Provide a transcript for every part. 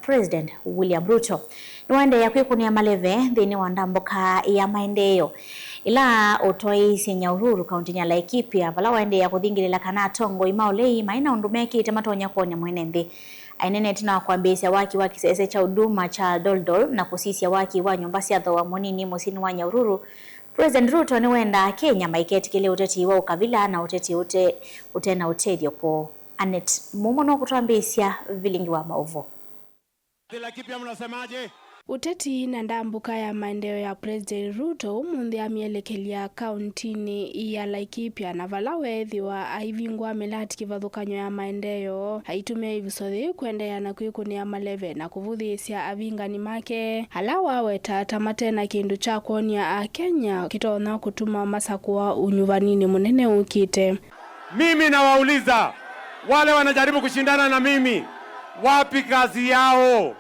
President William Ruto niwaendeea kwikunia maleve nthini wa ndambuka ya maendeeo ila utwaisye Nyahururu kaunti ya Laikipia vala waendeea kuthingilila kana atongoi ma ulei maina undu mekite matonya kwonya mwene nthi. Ainene tina kwambisya waki wa kisese cha huduma cha Doldol na kusisya waki wa nyumba sya thoa munini musyini wa Nyahururu. President Ruto niwenda Kenya maiketikile uteti wa ukavila na uteti ute utena utethyo ko Anet Mumo no kutwambisya vilingi wa mauvo. Laikipia mnasemaje? Uteti na ndambuka ya maendeleo ya President Ruto umunthi amielekelia kauntini ya Laikipia na vala wethiwa aivingwa milati kivathukanyo ya maendeleo aitumia ivuso kuendeea na kwikunia maleve na kuvuthisya avingani make ala waweta ta matena kindu cha kwonia Akenya kitonya kutuma masakuwa unyuvanini munene ukite. Mimi nawauliza wale wanajaribu kushindana na mimi, wapi kazi yao?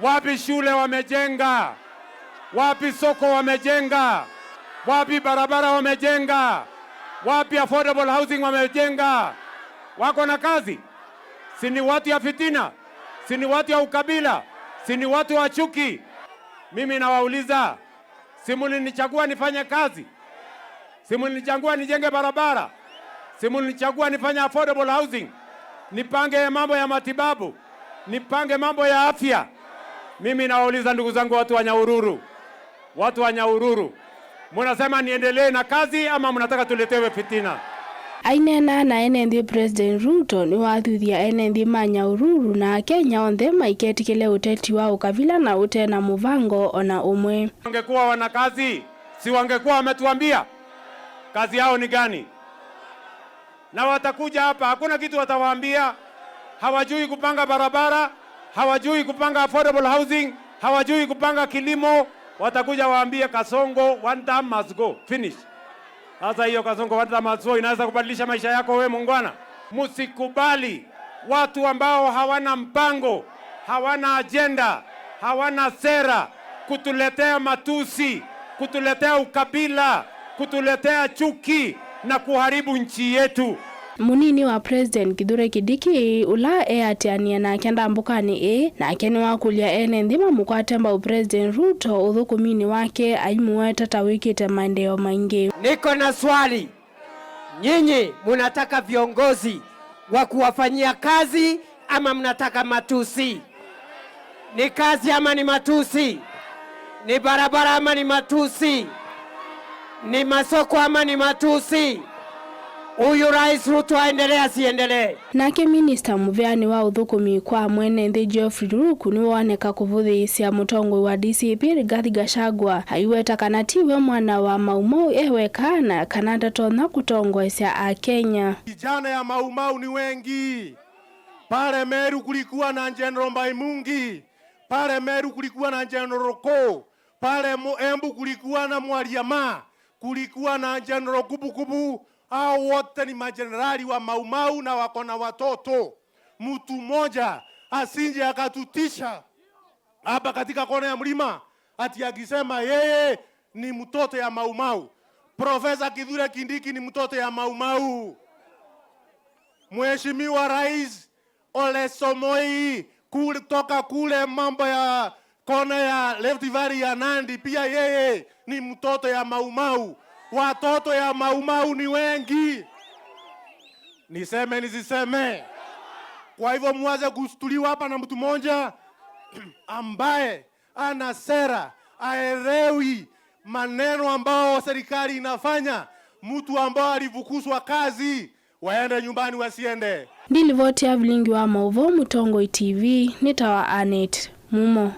Wapi shule wamejenga? Wapi soko wamejenga? Wapi barabara wamejenga? Wapi affordable housing wamejenga? Wako na kazi? Si ni watu ya fitina? Si ni watu ya ukabila? Si ni watu wa chuki? Mimi nawauliza, si mulinichagua nifanye kazi? Si mulinichagua nijenge barabara? Si mulinichagua nifanye affordable housing? Nipange mambo ya matibabu, nipange mambo ya afya. Mimi nawauliza ndugu zangu, watu wa Nyahururu, watu wa Nyahururu, munasema niendelee na kazi ama mnataka tuletewe fitina? Ainena na ene nthi President Ruto niwathuthia ene nthi ma Nyahururu na Akenya onthe maiketikile uteti wa ukavila na utena muvango ona umwe. Wangekuwa wana kazi, si wangekuwa wametuambia kazi yao ni gani? Na watakuja hapa, hakuna kitu watawaambia. Hawajui kupanga barabara, hawajui kupanga affordable housing, hawajui kupanga kilimo. Watakuja waambie Kasongo one term must go, finish. Sasa hiyo Kasongo one term must go inaweza kubadilisha maisha yako wewe muungwana? Msikubali watu ambao hawana mpango, hawana agenda, hawana sera kutuletea matusi, kutuletea ukabila, kutuletea chuki na kuharibu nchi yetu. Munini wa President Kithure Kindiki ula eatiania nake ndambukani ii nake niwakulia ene nthi mamukwate mbau President Ruto uthukumini wake aimuweta ta wikite maendeleo maingi. Niko na swali, nyinyi munataka viongozi wa kuwafanyia kazi ama mnataka matusi? Ni kazi ama ni matusi? Ni barabara ama ni matusi? Ni masoko ama ni matusi? Huyu Rais Ruto aendelee asiendelee? Nake Minister muveani wa uthukumi kwa mwene nthi Geoffrey Ruku niwoneka kuvuthiisya mutongoi wa DCP Rigathi Gachagua aiweta kana tiwe mwana wa Maumau ewekana kana ndatonya kutongoesya Akenya. Vijana ya Maumau ni wengi pale Meru, kulikuwa na General Baimungi pale Meru, kulikuwa na General Ko pale Embu, kulikuwa na Mwariama, kulikuwa na General Kubukubu. Hao wote ni majenerali wa Maumau na wako na watoto. Mtu mmoja asinje akatutisha hapa katika kona ya mlima ati akisema yeye ni mtoto ya Maumau. Profesa Kithure Kindiki ni mtoto ya Maumau. Mheshimiwa Rais Ole Somoi kutoka kule mambo ya kona ya Rift Valley ya Nandi, pia yeye ni mtoto ya Maumau. Watoto ya Maumau ni wengi, niseme nisiseme? Kwa hivyo muanze kustuliwa hapa na mtu mmoja ambaye ana sera, aelewi maneno ambao serikali inafanya, mtu ambao alifukuzwa kazi, waende nyumbani wasiende. Ndilivoti ya vilingi wa mauvo Mutongoi TV nitawa Anet Mumo.